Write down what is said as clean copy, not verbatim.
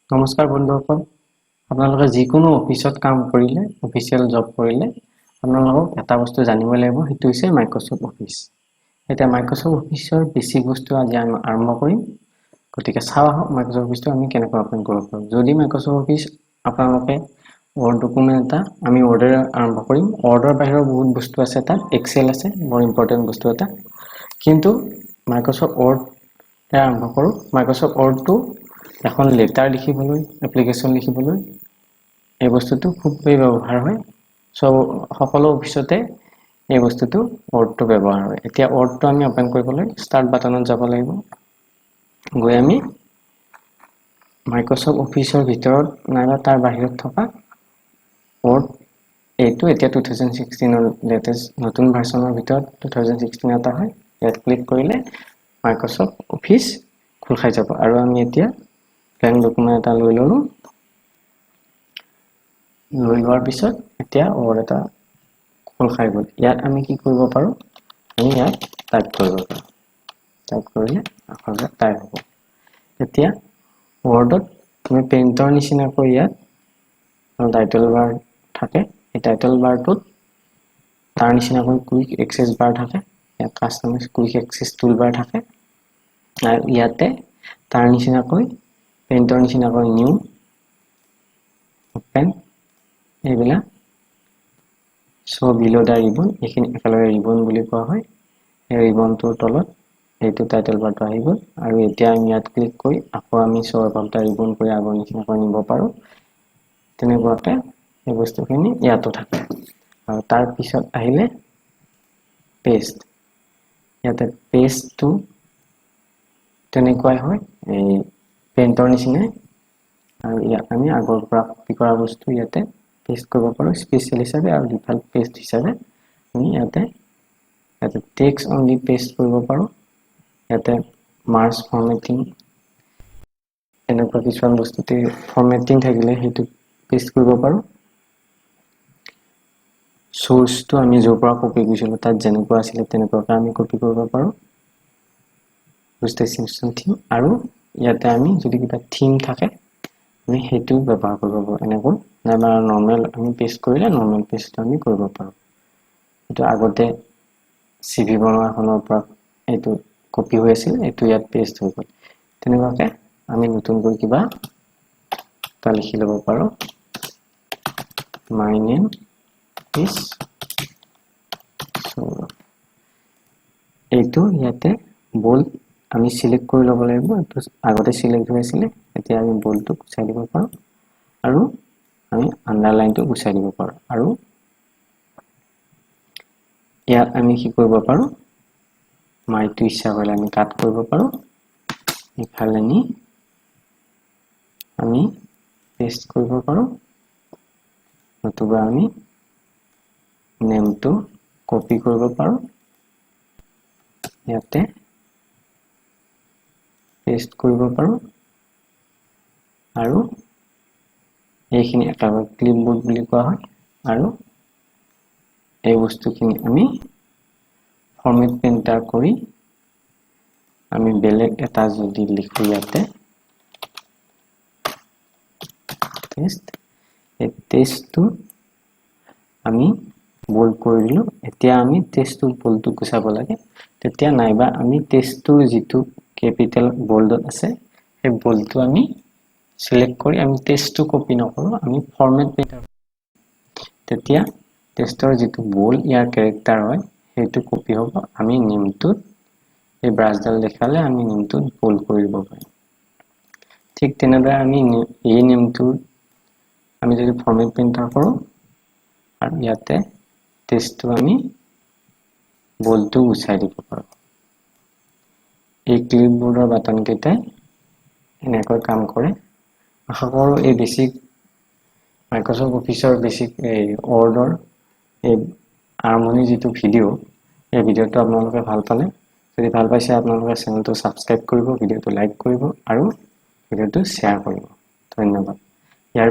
নমস্কাৰ বন্ধুসকল, আপোনালোকে যিকোনো অফিচত কাম কৰিলে, অফিচিয়েল জব কৰিলে আপোনালোকক এটা বস্তু জানিব লাগিব, সেইটো হৈছে মাইক্ৰ'ছফ্ট অফিচ। এতিয়া মাইক্ৰ'ছফ্ট অফিচৰ বেছিক বস্তু আজি আমি আৰম্ভ কৰিম। গতিকে চাওঁ আহক মাইক্ৰ'ছফ্ট অফিচটো আমি কেনেকৈ অ'পেন কৰিব পাৰোঁ। যদি মাইক্ৰ'ছফ্ট অফিচ আপোনালোকে ৱৰ্ড ডকুমেণ্ট এটা, আমি ৱৰ্ডেৰে আৰম্ভ কৰিম। ৱৰ্ডৰ বাহিৰেও বহুত বস্তু আছে, তাত এক্সেল আছে, বৰ ইম্পৰ্টেণ্ট বস্তু এটা। কিন্তু মাইক্ৰ'ছফ্ট ৱৰ্ড আৰম্ভ কৰোঁ। মাইক্ৰ'ছফ্ট ৱৰ্ডটো এখন লেটাৰ লিখিবলৈ, এপ্লিকেশ্যন লিখিবলৈ এই বস্তুটো খুবেই ব্যৱহাৰ হয়। সকলো অফিচতে এই বস্তুটো ৱৰ্ডটো ব্যৱহাৰ হয়। এতিয়া ৱৰ্ডটো আমি অ'পেন কৰিবলৈ ষ্টাৰ্ট বাটনত যাব লাগিব। গৈ আমি মাইক্ৰ'ছফ্ট অফিচৰ ভিতৰত নাইবা তাৰ বাহিৰত থকা ৱৰ্ড, এইটো এতিয়া 2016ৰ লেটেষ্ট নতুন ভাৰ্চনৰ ভিতৰত 2016 এটা হয়। ইয়াত ক্লিক কৰিলে মাইক্ৰ'ছফ্ট অফিচ খোল খাই যাব। আৰু আমি এতিয়া ব্লেংক ডকুমেণ্ট এটা লৈ ল'লোঁ। লৈ লোৱাৰ পিছত এতিয়া ৱৰ্ড এটা খোল খাই গ'ল। ইয়াত আমি কি কৰিব পাৰোঁ, আমি ইয়াত টাইপ কৰিব পাৰোঁ। টাইপ কৰিলে আখৰবিলাক টাইপ হ'ব। এতিয়া ৱৰ্ডত আমি পেইণ্টৰ নিচিনাকৈ ইয়াত টাইটেল বাৰ থাকে। এই টাইটেল বাৰটোত তাৰ নিচিনাকৈ কুইক এক্সেছ বাৰ থাকে, ইয়াত কাষ্টমাইজ কুইক এক্সেছ টুল বাৰ থাকে। আৰু ইয়াতে তাৰ নিচিনাকৈ পেইণ্টৰ নিচিনাকৈ নিউ, অ'পেন, এইবিলাক শ্ব' বিল' the ribbon, এইখিনি একেলগে ৰিবন বুলি কোৱা হয়। এই ৰিবনটোৰ তলত এইটো টাইটেল বাৰটো আহি গ'ল। আৰু এতিয়া আমি ইয়াত ক্লিক কৰি আকৌ আমি শ্ব' এবাভ the ribbon কৰি আগৰ নিচিনাকৈ নিব পাৰোঁ। তেনেকুৱাকৈ এই বস্তুখিনি ইয়াতো থাকে। আৰু তাৰপিছত আহিলে পেষ্ট। ইয়াতে পেষ্টটো তেনেকুৱাই হয়, এই পেইণ্টৰ নিচিনাই। আৰু ইয়াত আমি আগৰ পৰা কপি কৰা বস্তু ইয়াতে পেষ্ট কৰিব পাৰোঁ স্পেচিয়েল হিচাপে, আৰু ডিফল্ট পেষ্ট হিচাপে আমি ইয়াতে ইয়াতে টেক্সট অনলি পেষ্ট কৰিব পাৰোঁ। ইয়াতে মাৰ্জ ফৰ্মেটিং, এনেকুৱা কিছুমান বস্তুতে ফৰ্মেটিং থাকিলে সেইটো পেষ্ট কৰিব পাৰোঁ। চ'ৰ্চটো আমি য'ৰ পৰা কপি কৰিছিলোঁ তাত যেনেকুৱা আছিলে তেনেকুৱাকৈ আমি কপি কৰিব পাৰোঁ। থিম, আৰু ইয়াতে আমি যদি কিবা থিম থাকে আমি সেইটো ব্যৱহাৰ কৰিব পাৰোঁ এনেকৈ, নাইবা নৰ্মেল আমি পেষ্ট কৰিলে নৰ্মেল পেষ্টটো আমি কৰিব পাৰোঁ। এইটো আগতে চি ভি বনোৱাখনৰ পৰা এইটো কপি হৈ আছিল, এইটো ইয়াত পেষ্ট হৈ গ'ল। তেনেকুৱাকৈ আমি নতুনকৈ কিবা এটা লিখি ল'ব পাৰোঁ। My name is Sourav. এইটো ইয়াতে বল্ড আমি চিলেক্ট কৰি ল'ব লাগিব। এইটো আগতে চিলেক্ট হৈ আছিলে, এতিয়া আমি বল্ডটো গুচাই দিব পাৰোঁ আৰু আমি আণ্ডাৰলাইনটো গুচাই দিব পাৰোঁ। আৰু ইয়াত আমি কি কৰিব পাৰোঁ, মাইটো ইচ্ছা কৰিলে আমি কাট কৰিব পাৰোঁ। ইফালে নি আমি পেষ্ট কৰিব পাৰোঁ, নতুবা আমি নেমটো কপি কৰিব পাৰোঁ, ইয়াতে পেষ্ট কৰিব পাৰোঁ। আৰু এইখিনি একেবাৰে ক্লিপবোৰ্ড বুলি কোৱা হয়। আৰু এই বস্তুখিনি আমি ফৰ্মেট পেইণ্টাৰ কৰি আমি বেলেগ এটা যদি লিখোঁ ইয়াতে টেষ্ট, এই টেষ্টটো আমি বল্ড কৰি দিলোঁ। এতিয়া আমি টেষ্টটো বল্ডটো গুচাব লাগে তেতিয়া, নাইবা আমি টেষ্টটোৰ যিটো কেপিটেল বল্ডত আছে সেই বল্ডটো আমি চিলেক্ট কৰি আমি টেষ্টটো কপি নকৰোঁ, আমি ফৰ্মেট পেইণ্টাৰ, তেতিয়া টেষ্টৰ যিটো বল্ড ইয়াৰ কেৰেক্টাৰ হয় সেইটো কপি হ'ব। আমি নেমটোত এই ব্ৰাছডাল দেখালে আমি নেমটোত বল্ড কৰি দিব পাৰিম। ঠিক তেনেদৰে আমি এই নেমটোত আমি যদি ফৰ্মেট পেইণ্টাৰ কৰোঁ আৰু ইয়াতে টেষ্টটো আমি বল্ডটো গুচাই দিব পাৰোঁ। এই ক্লিপবোৰ্ডৰ বাটনকেইটাই এনেকৈ কাম কৰে। আশা কৰোঁ এই বেছিক মাইক্ৰ'ছফ্ট অফিচৰ বেছিক এই ৱৰ্ডৰ এই আৰম্ভণি যিটো ভিডিঅ', এই ভিডিঅ'টো আপোনালোকে ভাল পালে। যদি ভাল পাইছে আপোনালোকে চেনেলটো ছাবস্ক্ৰাইব কৰিব, ভিডিঅ'টো লাইক কৰিব আৰু ভিডিঅ'টো শ্বেয়াৰ কৰিব। ধন্যবাদ। ইয়াৰ